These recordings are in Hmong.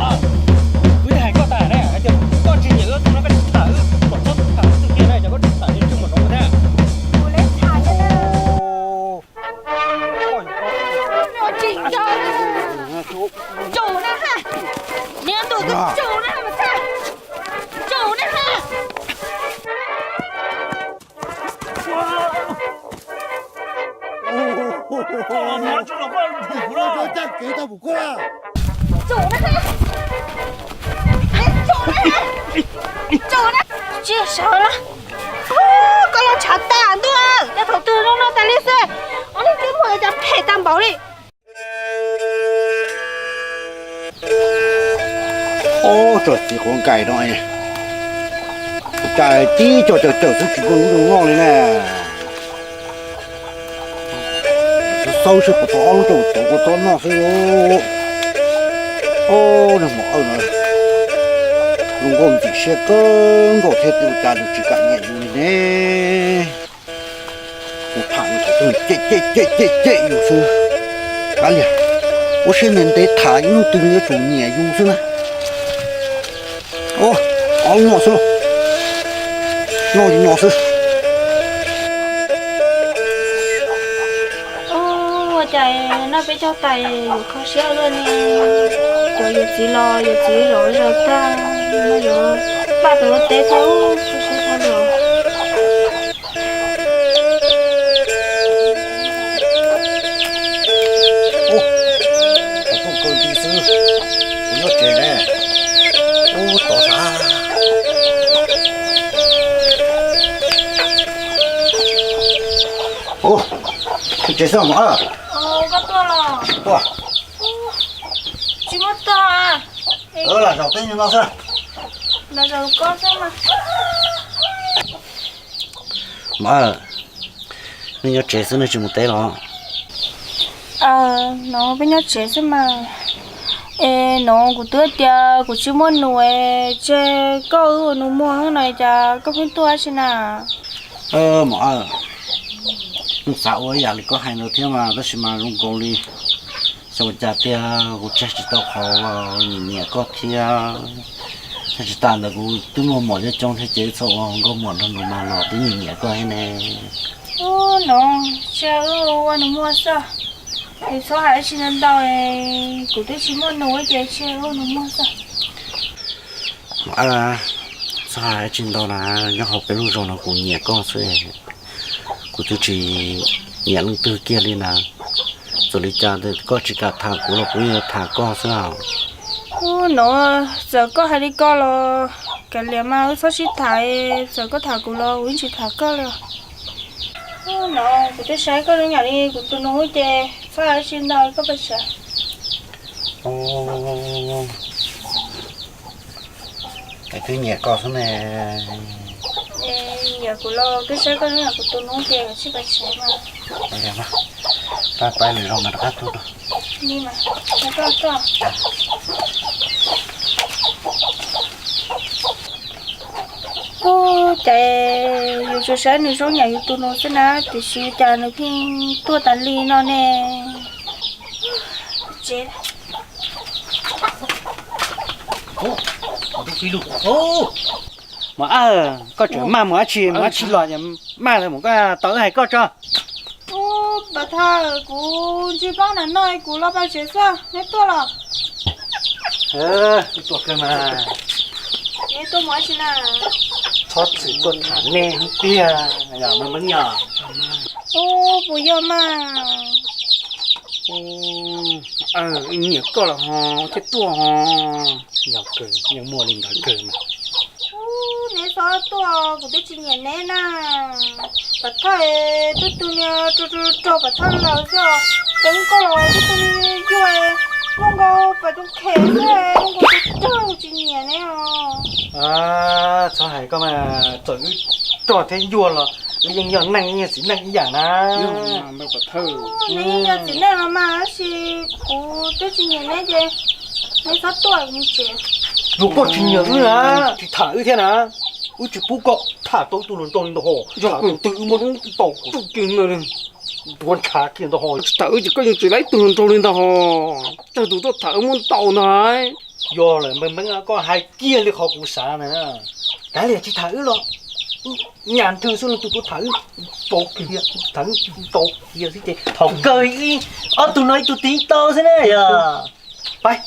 Wb hais koj tas na, hais tias koj tsis nyiam wb tus no koj tsis tham wb, kom txhob tham wb tus kiag na, cas koj tsis tham li ntsej muag no thiab. Kuv le tham na. Tsis tso na. Tsum na ha. Niag tus twg tsum na ha mas txhaj. Tsum na ha. Tsum na ha. Tsum na ha. Tsum na. Tsis sawv na. Koj los tshav tas ntuj, cas thaum twg zoo no tas li xwb. Ob niag txiv muam cas phem tag npaum li. Ob tsob txiv quav nkais no, cas tib co cawm cawm xwb tsis muaj lub zoo noj li na. Xaub xaub xwb puas tau ob lub rau tov kua txob noj xwb. Ob niag maum Awj no zoo nkauj ntxim siab kawg nkaus thiab, ua cas nws tsis kam nyiam yus li ne. Kuv tham nws thaum twg cem cem cem cem cem yus xwb. Kav liam, ua siab ntev ntev tham ib hnub twg nws yuav tsum nyiam yus xwb na. Ob lub no xwb, noj li no xwb. Ua cas noj peb caug tais yuav kho siab luaj ne. Cov yawm txiv los yawm txiv zov zog tag, no yuav npaj tau ua teb thiab, kho siab tag los. Ub, kuv tuaj kaw nti xwb, kuv nyob tsev ne. Ub, tov sav. Ub, tsev xwb mas. Koj tuaj los? Tuaj. Tsis muaj tog. Lam zaum peb nyuag no xwb. Lam zaum koj xwb mas. Mas, nej nyob tsev xwb nej tsis mus teb los? No peb nyob tsev xwb mas. Es no kuv twb tias kuv tsis muaj nus es tseg koj wb ua nus muag no cas koj pheej tuaj dab tsi na? Mas, kuv xav ua ib yam li koj hais ntawd thiab mas tab sis mas zoo nkaus li xyov ua cas tiag kuv tseg tsis tau qhov nyiam nyiam koj thiab. Thiab tsis tas ntawd kuv twb muaj muam coob coob thiab ces wb txhob ua nkauj muam nrog nus mas los twb nyiam nyiam koj thiab ne. Ub, no, tseg wb ua nus muag xwb. Es txhob hais dab tsi ntau ntau, kuv twb tsis muaj nus ces tseg wb ua nus muag xwb. Txhob hais dab tsi ntau na, nyob hauv peb lub zos no kuv nyiam koj xwb, kuv twb tsis nyiam leej twg kiag li na. Txawm li cas koj tsis kam tham kuv los kuv yeej yuav tham koj xwb. Ub, no, txawm koj hais li ko los kav liam mas wb txhob sib tham, txawm koj tham kuv los kuv yeej tsis tham koj li. Ub, no, kuv twb saib koj zoo yam li kuv tus nus ces txhob hais dab tsi ntau koj pais tsev. Es twb nyiam koj xwb ne. Nyiam kuv los twb saib koj zoo yam kuv tus nus ces kav tsij pais tsev mas. Pab pab lwm zaus mas rov qab tuaj rau. Ni mas, koj tuaj. Ub, cas yus tsuas saib nws zoo yam yus tus nus xwb na, tiam sis cas nws pheej tuaj tas li no ne. Tsev. Mas, koj tseem maj mus dab tsi, mus dab tsi los maj mus, koj tau wb hais koj tso. Ub, Pov Thawj, kuv ntsib pab na no kuv los pais tsev xwb, neb tuaj los? Tuaj kawg mas. Neb tuaj mus dab tsi na? Txhob txwm tuaj tham nej tiag, yog me me nyom. Ub, puas yog mas? Nyiam koj los ho thiaj tuaj ho. Yog kawg, yeej muaj li ntawd kawg mas. Ub, neb txhob tuaj, kuv twb tsis nyiam neb na. Pov Thawj, twb tus niag rog rog Pov Thawj lawm xwb, teev koj los twb tus niag yuag, muaj nkaus pas tub khem xwb, muaj nkaus rog rog, kuv tsis nyiam neb os. Txhob hais koj mas, txawm wb rog thiab yuag los wb yeej yog neeg, yeej txiv neej ib yam na. Neb yeej yog txiv neej los mas, tab sis kuv twb tsis nyiam neb ces neb txhob tuaj mus tsev. Yog koj tsis nyiam wb na, tsis tham wb thiab na, wb tsis pub koj tham tau ib tug hluas nraug li ntag ho. Yog koj twg wb muab tau tsuj kiag ntag, ntuav ntshav kiag ntag ho. Tsis tham wb ces koj yeej tsis tau ib tug hluas nraug li ntag ho. Tsawg tus tuaj tham wb muab tau ntag. Yog lawm npe npeeb, koj hais kiag li qhov kuv xav na. Kav liam tsis tham wb los, nyas nrhw xwb los tus kuv tham wb npau kiag, tham wb npau kiag xwb ces thaum kawg ib ob tug no ib tug twg tau xwb na yog. Pab.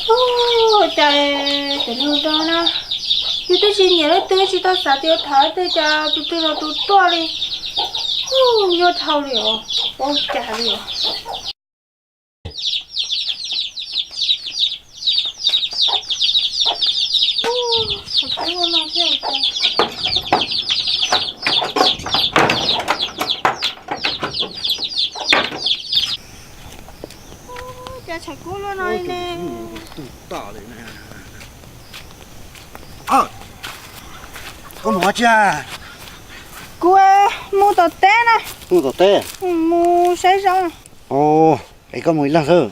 Ua cas cov neeg no na, yus twb tsis nyiam leej twg, tsis tau xav tias yuav tham leej twg, cas tus twg los tus tuaj li. Nyuaj dhau li os, ua cas li os. Cas tshav kub luaj no ne. Koj mus ua tsi? Kuv mus tom teb na. Mus tom teb? Mus saib zaub. Es koj mus ib leeg xwb,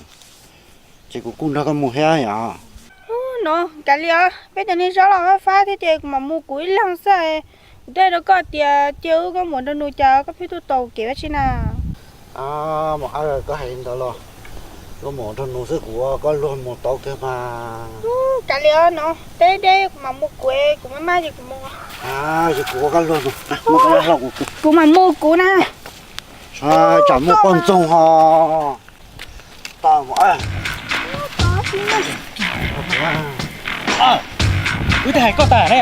ces kuv kuj nrog koj mus thiab yom. No, kav liam os, peb cov niag zaub los fab fab thiab ces kuv mam mus kuv ib leeg xwb. Kuv twb hais rau koj tias cia wb koj mus nrog nws, cas koj pheej tuaj tos kev ua tsi na? Mus ab, koj hais li ntawd los, koj mus nrog nws xwb, kuv ua koj luag mus tau kawg mas. Kav liam os, no teb deb kuv mam mus kuv, kuv maj maj ces kuv mus. Ces kuv ua koj luag mus, kuv mam mus kuv na. Tsam muaj poj ntxoog ho. Wb twb hais koj tas na,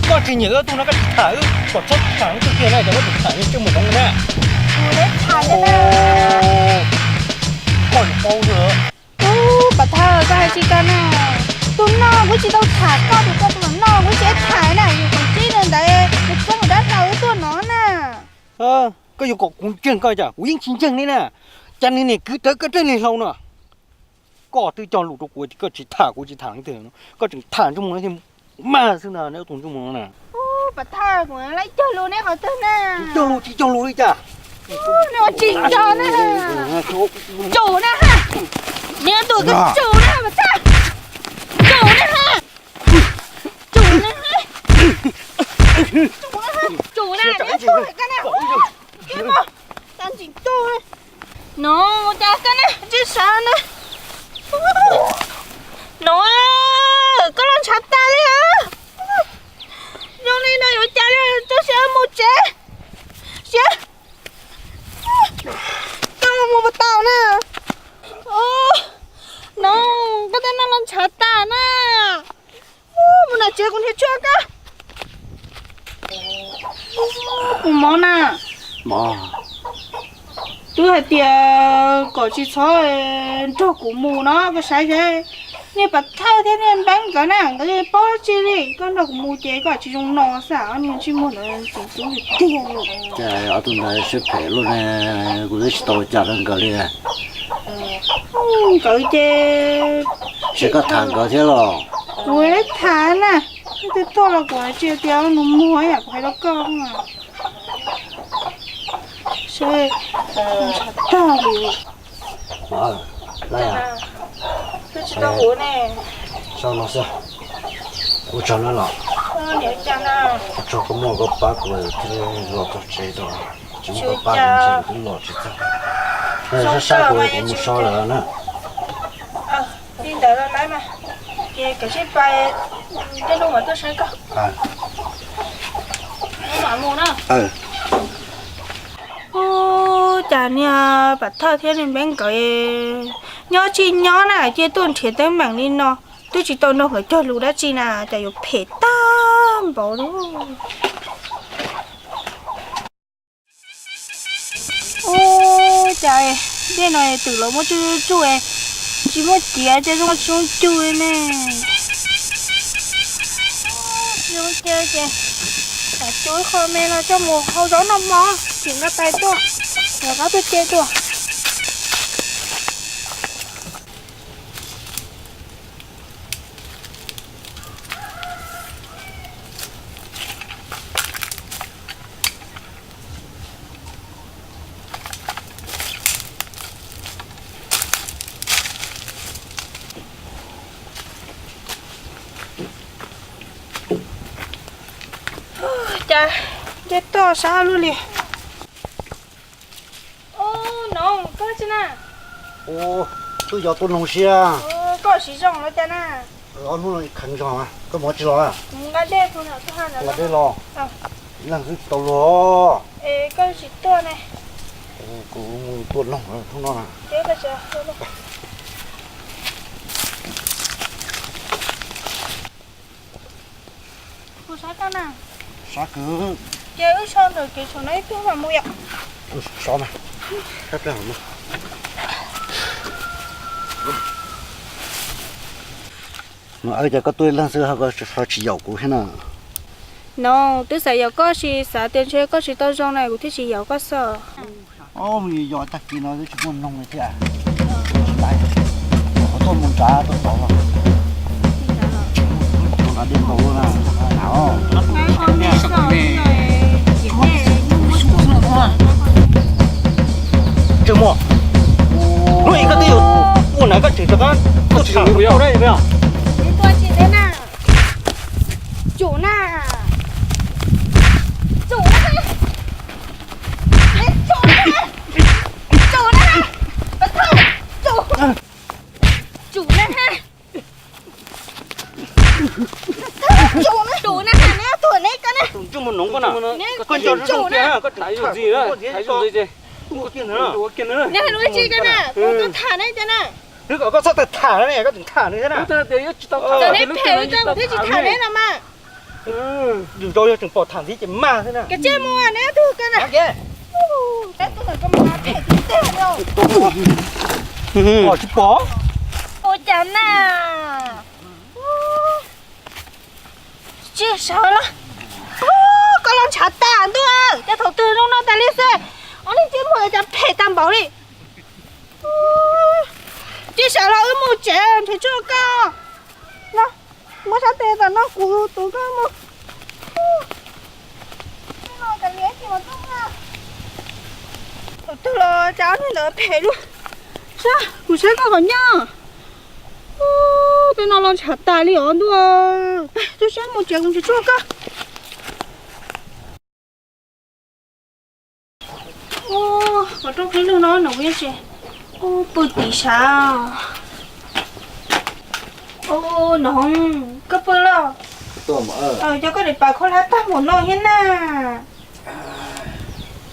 koj tsis nyiam wb ob tug no koj tsis tham wb, kom txhob tham wb tiag tiag na, cov wb tsis tham wb tseem mus hloov na. Koj paub xwb. Ub, Pov Thawj, koj hais tsis tau na. Tus no kuv tsis tau tham koj, tus koj tus no kuv tsis tham na, yus kom tib ntawd ntawd nws txeeb mus dab hlau wb tuaj no na. Koj yuav kom kuv ntseeg koj cas? Kuv yeej tsis ntseeg li na. Cas nws niam kwv tawv koj tej niag hlau no. Koj twb cog lus rau kuv tias koj tsis tham kuv tsis tham leej twg, koj tseem tham ntsej muag thiab maj xwb ntag, neb tus ntsej muag no na. Ub, Pov Thawj, kuv yeej cog lus neb qhov twg na? Cog lus tsis cog lus li cas? Neb ua tsis nco na. Tsum na ha. Neb tus koj tsum na Pov Thawj. Tsum na ha. Tsum na ha. Tsum na ha. Tsum na, neb tuaj koj na. Neb tuaj, tsis tuaj. No, ua cas koj ne, tsis sawv na. No, koj los ntshav tas li os. Zoo li no yuav cas li, tso siab mus tsev. Siab. Koj mus puas tau na? No, koj tej no los ntshav tas na. Mus nram tsev kuv nrhiav tshuaj koj. Kuv mob na. Twb hais tias kom tsis txhob nrog kuv mus no, koj saib saib. Niag Pov Thawj thiab niag Npeeb nkawd na, nkawd yeej paub tsi li. Koj nrog kuv mus ces koj tsis zoo no xwb, niag ntsej muag ntawd tseem tub tiag tiag li. Cas ob tug ntawd siab phem luaj ne, kuv twb tsis tau ua cas rau nkawd li. Nkawd ces, ces koj tham nkawd thiab los? Kuv tham na, twb tuaj los kuv hais tsis tias nus muag ib yam kuv hais rau koj. Seb, ntshav tag li. Twb tsis tau huv ne. Sau no xwb. Ua tsaug na los. Ua tsaug koj muaj koj pab kuv thiaj li los txog tsev tau. Tsis muaj koj pab kuv ntshe kuv twb los tsis txog. Sab sab kuv, kuv mus so lawm na. Li ntawd los lawm mas, ces kawm sib pais, tej hnub mam tuaj saib koj. Mus na. Ub, cas niag Pov Thawj thiab niag Npeeb nkawd nyob tsis nyob na, cia tuaj nrhiav teeb meem li no, twb tsis tau nrog nkawd cog lus dab tsi na, cas yuav phem tag npaum li. Ub, cas dej no twm los muab tsuj tsuj, tsis muaj ciav ces zoo tsis zoo cug li ne. Tsis zoo cug ces, tam sim ub qho me no coj mus hau zaub noj mov, tseem nqa tais tuaj, rov qab tuaj ce dua. Cas nce toj sab luaj li. Ub, no koj tsi na? Twb yog tuaj noog siab. Koj siv zoo los cas na? Ob hnub no kheev zog, koj mus tsis los? Nqa dej los. Leej twb tsis tau luag. Koj tsis tuaj ne. Kuv tuaj noog hnub no na. Kuv sab koj na. Sab kawg. Ces wb so ntawm kev saum no ib pliag mam mus yom. So mas. Sab pliag mam mus. No ces koj tuaj ib leeg xwb ho tsis yaum kuv thiab na? No, twb xav yaum koj, sis xav tias ntshe koj tsis tau zoo na kuv thiaj tsis yaum koj xwb. Yog tag kis no twb tsis muaj noog li thiab. Tsis laiv, tuaj mus nrad tuaj tod los. Nrad dej nkaus na. Tseem muaj. Hnub ib koj twb yuav ua na koj tseem rov qab tuaj tsis tau na. Tsum na. Tsum na. Tsum na. Tsum na. Tsum na. Tsum na, neb tuag neb koj na. Neb tsum na. Neb hais lus tsi koj na, kuv tuaj tham neb cov na. Koj txhob tham neb, koj tseem tham neb thiab na. Txawm neb phem li cas kuv thiaj tsis tham neb no mas. Yus rau yog tseem pom tham ntxiv ces mag xwb na. Kav tsij mus, neb tug koj na. Pom tsis pom? Ua cas na? Tsis sawv los. Koj los ntshav tas ntuj, cas thaum twg zoo no tas li xwb. Ob niag txiv muam cas phem tag npaum li. Tsis sawv los wb mus tsev nrhiav tsuag koj. No, muab sab tes tom no kuv tus koj mus. Thaum twg los cas ob niag ntawd phem luaj. Sab, kuv saib koj qhov ncauj. Tej no los ntshav tas li os ntuj. Tuaj saib mus tsev kuv nrhiav tsuag koj. Ua, qhov rooj qhib lug no no kuv yeej tsis pw tim sav. Ua, Noov, koj pw lawm? Cov koj niam pas khaub hlab tag npaum no thiab na.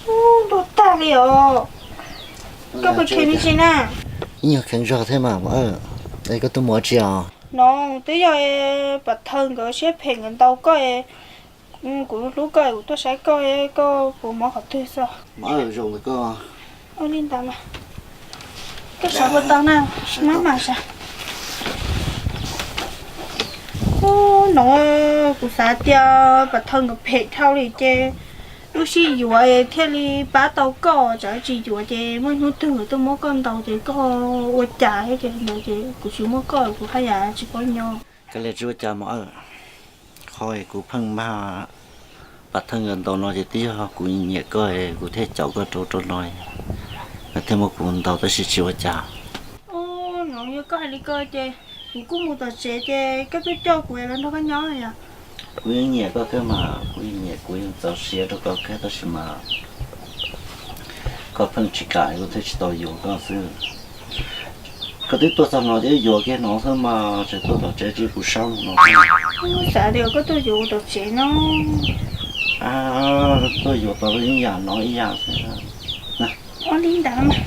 Ua, ntuj tag li os. Koj pw kheev me ntsis na. Ib nyuag kheev zog thiab mas, es koj tuaj mus ua tsi os? No, twb yog Pas Thawj nkawd siab phem nkawd ntaus koj, kuv hlub koj kuv tuaj saib koj, koj puas mob qhov twg xwb? Zoo li ntawd mas. Koj sawv puas tau na? Maj mam sawv. Ub, no kuv xav tias Pas Thawj nkawd phem dhau li ces wb sib yuav thiaj li pab tau koj, tsam tsis yuav ces muaj hnub twg nkawd tuaj muab koj ntaus ces koj ua cas thiab ces ntawd ces kuv tsis muaj koj kuv haj yam tsis paub nyob. Kav liam tsis ua cas mos, qhov kuv pheej mag Pas Thawj nkawd ntaus no ces twb yog kuv nyiam koj kuv thiaj caum koj rau rau no, nkawd thiaj muab kuv ntaus tab sis tsis ua cas. Ub, no yog koj hais li ko ces kuv kuj mus tom tsev ces koj tuaj coj kuv los nrog koj nyob yom. Kuv yeej nyiam koj kawg mas, kuv yeej nyiam, kuv yeej txaus siab rau koj kawg tab sis mas koj pheej tsis kam kuv thiaj tsis tau yuav koj xwb. Koj twb tuaj txog no ces yuav kiag no xwb mas, tseem tuaj tom tsev tsis pub sab no. Kuv xav tias koj tuaj yuav tom tsev no. Tuaj yuav tau ib yam no ib yam xwb. Ua li ntawd mas.